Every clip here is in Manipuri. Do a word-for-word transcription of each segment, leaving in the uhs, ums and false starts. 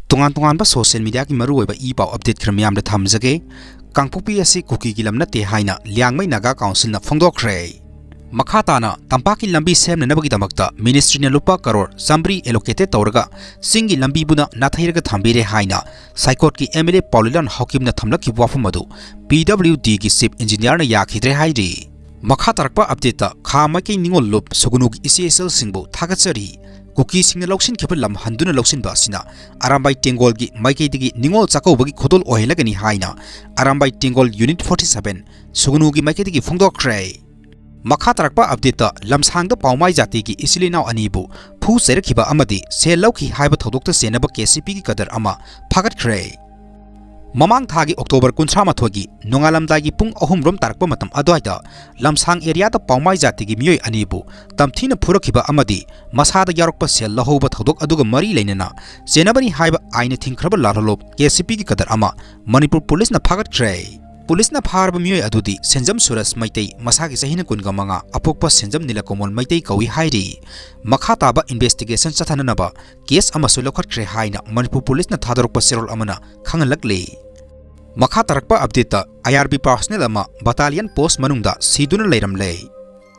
ꯇꯣꯉꯥꯟ ꯇꯣꯉꯥꯟꯕ social mediaꯒꯤ ꯃꯔꯨꯑꯣꯏꯕ ꯏ ꯄꯥꯎ update ꯈꯔ ꯃꯤꯌꯥꯝꯗ ꯊꯝꯖꯒꯦ꯫ ꯀꯥꯡꯄꯣꯛꯄꯤ ꯑꯁꯤ ꯀꯨꯀꯤꯒꯤ ꯂꯝ ꯅꯠꯇꯦ ꯍꯥꯏꯅ ꯂꯤꯌꯥꯡꯃꯩ ꯅꯥꯒꯥ councilꯅ ꯐꯣꯡꯗꯣꯛꯈ꯭ꯔꯦ꯫ ꯃꯈꯥ ꯇꯥꯅ ꯇꯝꯄꯥꯛꯀꯤ ꯂꯝꯕꯤ ꯁꯦꯝꯅꯅꯕꯒꯤꯗꯃꯛꯇ ministryꯅ ꯂꯨꯄꯥ ꯀꯔꯣꯔ ꯆꯥꯃꯔꯤ allocate ꯇꯧꯔꯒ ꯆꯤꯡꯒꯤ ꯂꯝꯕꯤꯕꯨꯅ ꯅꯥꯊꯩꯔꯒ ꯊꯝꯕꯤꯔꯦ ꯍꯥꯏꯅ ꯁꯥꯏꯀꯣꯠꯀꯤ MLA ꯄꯥꯎꯂꯤꯂꯥꯜ ꯍꯥꯎꯀꯤꯞꯅ ꯊꯝꯂꯛꯈꯤꯕ ꯋꯥꯐꯝ ꯑꯗꯨ PWDꯒꯤ chief engineerꯅ ꯌꯥꯈꯤꯗ꯭ꯔꯦ ꯍꯥꯏꯔꯤ꯫ ꯃꯈꯥ ꯇꯥꯔꯛꯄ updateꯇ ꯈꯥ ꯃꯥꯏꯀꯩ ꯅꯤꯉꯣꯜ ꯂꯨꯞ ꯁꯨꯒꯅꯨꯒꯤ ꯏꯆꯦ ꯏꯆꯜꯁꯤꯡꯕꯨ ꯊꯥꯒꯠꯆꯔꯤ꯫ ꯀꯨꯀꯤꯁꯤꯡꯅ ꯂꯧꯁꯤꯟꯈꯤꯕ ꯂꯝ ꯍꯟꯗꯨꯅ ꯂꯧꯁꯤꯟꯕ ꯑꯁꯤꯅ ꯑꯔꯥꯝꯕꯥꯏ ꯇꯦꯡꯒꯣꯜꯒꯤ ꯃꯥꯏꯀꯩꯗꯒꯤ ꯅꯤꯉꯣꯜ ꯆꯥꯛꯀꯧꯕꯒꯤ ꯈꯨꯗꯣꯜ ꯑꯣꯏꯍꯜꯂꯒꯅꯤ ꯍꯥꯏꯅ ꯑꯔꯥꯝꯕꯥꯏ ꯇꯦꯡꯒꯣꯜ unit forty seven ꯁꯨꯒꯅꯨꯒꯤ ꯃꯥꯏꯀꯩꯗꯒꯤ ꯐꯣꯡꯗꯣꯛꯈ꯭ꯔꯦ꯫ ꯃꯈꯥ ꯇꯥꯔꯛꯄ updateꯇ ꯂꯝꯁꯥꯡꯗ ꯄꯥꯎꯃꯥꯏ ꯖꯥꯇꯤꯒꯤ ꯏꯆꯤꯜ ꯏꯅꯥꯎ ꯑꯅꯤꯕꯨ ꯐꯨ ꯆꯩꯔꯛꯈꯤꯕ ꯑꯃꯗꯤ ꯁꯦꯜ ꯂꯧꯈꯤ ꯍꯥꯏꯕ ꯊꯧꯗꯣꯛꯇ ꯆꯦꯟꯅꯕ KCPꯒꯤ ꯀꯗꯔ ꯑꯃ ꯐꯥꯒꯠꯈ꯭ꯔꯦ꯫ ꯃꯃꯥꯡ ꯊꯥꯒꯤ October ꯀꯨꯟꯊ꯭ꯔꯥ ꯃꯥꯊꯣꯏꯒꯤ ꯅꯣꯡꯉꯥꯜꯂꯝꯗꯥꯏꯒꯤ ꯄꯨꯡ ꯑꯍꯨꯝ ꯔꯣꯝ ꯇꯥꯔꯛꯄ ꯃꯇꯝ ꯑꯗꯨꯋꯥꯏꯗ ꯂꯝꯁꯥꯡ areaꯗ ꯄꯥꯎꯃꯥꯏ ꯖꯥꯇꯤꯒꯤ ꯃꯤꯑꯣꯏ ꯑꯅꯤꯕꯨ ꯇꯝꯊꯤꯅ ꯐꯨꯔꯛꯈꯤꯕ ꯑꯃꯗꯤ ꯃꯁꯥꯗ ꯌꯥꯎꯔꯛꯄ ꯁꯦꯜ ꯂꯧꯍꯧꯕ ꯊꯧꯗꯣꯛ ꯑꯗꯨꯒ ꯃꯔꯤ ꯂꯩꯅꯅ ꯆꯦꯟꯅꯕꯅꯤ ꯍꯥꯏꯕ ꯑꯥꯏꯟꯅ ꯊꯤꯡꯈ꯭ꯔꯕ ꯂꯥꯜꯍꯧꯂꯨꯞ KCPꯒꯤ ꯀꯗꯔ ꯑꯃ ꯃꯅꯤꯄꯨꯔ ꯄꯨꯂꯤꯁꯅ ꯐꯥꯒꯠꯈ꯭ꯔꯦ꯫ ꯄꯨꯂꯤꯁꯅ ꯐꯥꯔꯕ ꯃꯤꯑꯣꯏ ꯑꯗꯨꯗꯤ ꯁꯦꯟꯖꯝ ꯁꯨꯔꯖ ꯃꯩꯇꯩ, ꯃꯁꯥꯒꯤ ꯆꯍꯤꯅ ꯀꯨꯟꯒ ꯃꯉꯥ, ꯑꯄꯣꯛꯄ ꯁꯦꯟꯖꯝ ꯅꯤꯂꯀꯃꯣꯜ ꯃꯩꯇꯩ ꯀꯧꯏ ꯍꯥꯏꯔꯤ꯫ ꯃꯈꯥ ꯇꯥꯕ investigation ꯆꯠꯊꯅꯅꯕ case ꯑꯃꯁꯨ ꯂꯧꯈꯠꯈ꯭ꯔꯦ ꯍꯥꯏꯅ ꯃꯅꯤꯄꯨꯔ ꯄꯨꯂꯤꯁꯅ ꯊꯥꯗꯣꯔꯛꯄ ꯆꯦꯔꯣꯜ ꯑꯃꯅ ꯈꯪꯍꯜꯂꯛꯂꯤ꯫ ꯃꯈꯥ ꯇꯥꯔꯛꯄ updateꯇ IRB personnel ꯑꯃ battalion post ꯃꯅꯨꯡꯗ ꯁꯤꯗꯨꯅ ꯂꯩꯔꯝꯂꯦ꯫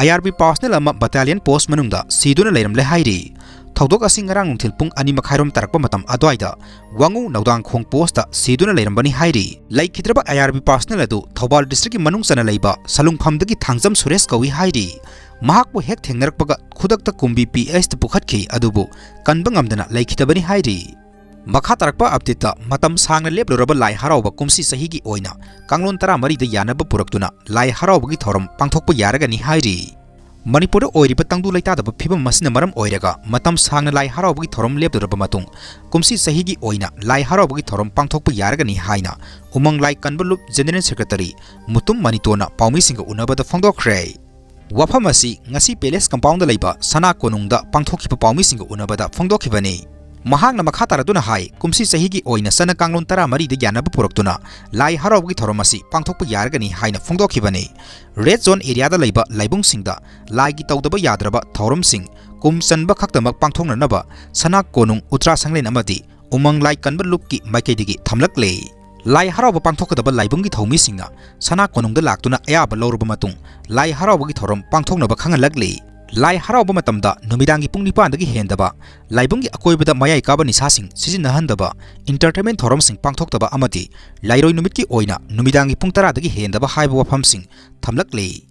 IRB personnel ꯑꯃ battalion post ꯃꯅꯨꯡꯗ ꯁꯤꯗꯨꯅ ꯂꯩꯔꯝꯂꯦ ꯍꯥꯏꯔꯤ꯫ ꯊꯧꯗꯣꯛ ꯑꯁꯤ ꯉꯔꯥꯡ ꯅꯨꯡꯊꯤꯜ ꯄꯨꯡ ꯑꯅꯤ ꯃꯈꯥꯏꯔꯣꯝ ꯇꯥꯔꯛꯄ ꯃꯇꯝ ꯑꯗꯨꯋꯥꯏꯗ ꯋꯥꯉꯨ ꯅꯧꯗꯥꯡꯈꯣꯡ postꯇ ꯁꯤꯗꯨꯅ ꯂꯩꯔꯝꯕꯅꯤ ꯍꯥꯏꯔꯤ꯫ ꯂꯩꯈꯤꯗ꯭ꯔꯕ IRB personnel ꯑꯗꯨ ꯊꯧꯕꯥꯜ districtꯀꯤ ꯃꯅꯨꯡ ꯆꯟꯅ ꯂꯩꯕ ꯁꯂꯨꯡꯐꯝꯗꯒꯤ ꯊꯥꯡꯖꯝ ꯁꯨꯔꯦꯁ ꯀꯧꯏ ꯍꯥꯏꯔꯤ꯫ ꯃꯍꯥꯛꯄꯨ ꯍꯦꯛ ꯊꯦꯡꯅꯔꯛꯄꯒ ꯈꯨꯗꯛꯇ ꯀꯨꯝꯕꯤ PHꯇ ꯄꯨꯈꯠꯈꯤ, ꯑꯗꯨꯕꯨ ꯀꯟꯕ ꯉꯝꯗꯅ ꯂꯩꯈꯤꯗꯕꯅꯤ ꯍꯥꯏꯔꯤ꯫ ꯃꯈꯥ ꯇꯥꯔꯛꯄ updateꯇ ꯃꯇꯝ ꯁꯥꯡꯅ ꯂꯦꯞꯂꯨꯔꯕ ꯂꯥꯏ ꯍꯔꯥꯎꯕ ꯀꯨꯝꯁꯤ ꯆꯍꯤꯒꯤ ꯑꯣꯏꯅ ꯀꯥꯡꯂꯣꯟ ꯇꯔꯥꯃꯔꯤꯗ ꯌꯥꯅꯕ ꯄꯨꯔꯛꯇꯨꯅ ꯂꯥꯏ ꯍꯔꯥꯎꯕꯒꯤ ꯊꯧꯔꯝ ꯄꯥꯡꯊꯣꯛꯄ ꯌꯥꯔꯒꯅꯤ ꯍꯥꯏꯔꯤ꯫ ꯃꯅꯤꯄꯨꯔꯗ ꯑꯣꯏꯔꯤꯕ ꯇꯪꯗꯨ ꯂꯩꯇꯥꯗꯕ ꯐꯤꯕꯝ ꯑꯁꯤꯅ ꯃꯔꯝ ꯑꯣꯏꯔꯒ ꯃꯇꯝ ꯁꯥꯡꯅ ꯂꯥꯏ ꯍꯔꯥꯎꯕꯒꯤ ꯊꯧꯔꯝ ꯂꯦꯞꯂꯨꯔꯕ ꯃꯇꯨꯡ ꯀꯨꯝꯁꯤ ꯆꯍꯤꯒꯤ ꯑꯣꯏꯅ ꯂꯥꯏ ꯍꯔꯥꯎꯕꯒꯤ ꯊꯧꯔꯝ ꯄꯥꯡꯊꯣꯛꯄ ꯌꯥꯔꯒꯅꯤ ꯍꯥꯏꯅ ꯎꯃꯪ ꯂꯥꯏ ꯀꯟꯕ ꯂꯨꯞ general secretary ꯃꯨꯇꯨꯝ ꯃꯅꯤꯇꯣꯟꯅ ꯄꯥꯎꯃꯤꯁꯤꯡꯒ ꯎꯅꯕꯗ ꯐꯣꯡꯗꯣꯛꯈ꯭ꯔꯦ꯫ ꯋꯥꯐꯝ ꯑꯁꯤ ꯉꯁꯤ palace compoundꯗ ꯂꯩꯕ ꯁꯅꯥ ꯀꯣꯅꯨꯡꯗ ꯄꯥꯡꯊꯣꯛꯈꯤꯕ ꯄꯥꯎꯃꯤꯁꯤꯡꯒ ꯎꯅꯕꯗ ꯐꯣꯡꯗꯣꯛꯈꯤꯕꯅꯤ꯫ ꯃꯍꯥꯛꯅ ꯃꯈꯥ ꯇꯥꯔꯗꯨꯅ ꯍꯥꯏ, ꯀꯨꯝꯁꯤ ꯆꯍꯤꯒꯤ ꯑꯣꯏꯅ ꯆꯠꯅ ꯀꯥꯡꯂꯣꯟ ꯇꯔꯥꯃꯔꯤꯗ ꯌꯥꯅꯕ ꯄꯨꯔꯛꯇꯨꯅ ꯂꯥꯏ ꯍꯔꯥꯎꯕꯒꯤ ꯊꯧꯔꯝ ꯑꯁꯤ ꯄꯥꯡꯊꯣꯛꯄ ꯌꯥꯔꯒꯅꯤ ꯍꯥꯏꯅ ꯐꯣꯡꯗꯣꯛꯈꯤꯕꯅꯤ꯫ Red zone areaꯗ ꯂꯩꯕ ꯂꯥꯏꯕꯨꯡꯁꯤꯡꯗ ꯂꯥꯏꯒꯤ ꯇꯧꯗꯕ ꯌꯥꯗ꯭ꯔꯕ ꯊꯧꯔꯝꯁꯤꯡ ꯀꯨꯝ ꯆꯟꯕ ꯈꯛꯇꯃꯛ ꯄꯥꯡꯊꯣꯛꯅꯅꯕ ꯁꯅꯥ ꯀꯣꯅꯨꯡ ꯎꯇ꯭ꯔꯥ ꯁꯪꯂꯦꯟ ꯑꯃꯗꯤ ꯎꯃꯪ ꯂꯥꯏ ꯀꯟꯕ ꯂꯨꯞꯀꯤ ꯃꯥꯏꯀꯩꯗꯒꯤ ꯊꯝꯂꯛꯂꯦ꯫ ꯂꯥꯏ ꯍꯔꯥꯎꯕ ꯄꯥꯡꯊꯣꯛꯀꯗꯕ ꯂꯥꯏꯕꯨꯡꯒꯤ ꯊꯧꯃꯤꯁꯤꯡꯅ ꯁꯅꯥ ꯀꯣꯅꯨꯡꯗ ꯂꯥꯛꯇꯨꯅ ꯑꯌꯥꯕ ꯂꯧꯔꯕ ꯃꯇꯨꯡ ꯂꯥꯏ ꯍꯔꯥꯎꯕꯒꯤ ꯊꯧꯔꯝ ꯄꯥꯡꯊꯣꯛꯅꯕ ꯈꯪꯍꯜꯂꯛꯂꯦ꯫ ꯂꯥꯏ ꯍꯔꯥꯎꯕ ꯃꯇꯝꯗ ꯅꯨꯃꯤꯗꯥꯡꯒꯤ ꯄꯨꯡ ꯅꯤꯄꯥꯟꯗꯒꯤ ꯍꯦꯟꯗꯕ, ꯂꯥꯏꯕꯨꯡꯒꯤ ꯑꯀꯣꯏꯕꯗ ꯃꯌꯥꯏ ꯀꯥꯕ ꯅꯤꯁꯥꯁꯤꯡ ꯁꯤꯖꯤꯟꯅꯍꯟꯗꯕ, entertainment ꯊꯧꯔꯝꯁꯤꯡ ꯄꯥꯡꯊꯣꯛꯇꯕ ꯑꯃꯗꯤ ꯂꯥꯏꯔꯣꯏ ꯅꯨꯃꯤꯠꯀꯤ ꯑꯣꯏꯅ ꯅꯨꯃꯤꯗꯥꯡꯒꯤ ꯄꯨꯡ ꯇꯔꯥꯗꯒꯤ ꯍꯦꯟꯗꯕ ꯍꯥꯏꯕ ꯋꯥꯐꯝꯁꯤꯡ ꯊꯝꯂꯛꯂꯦ꯫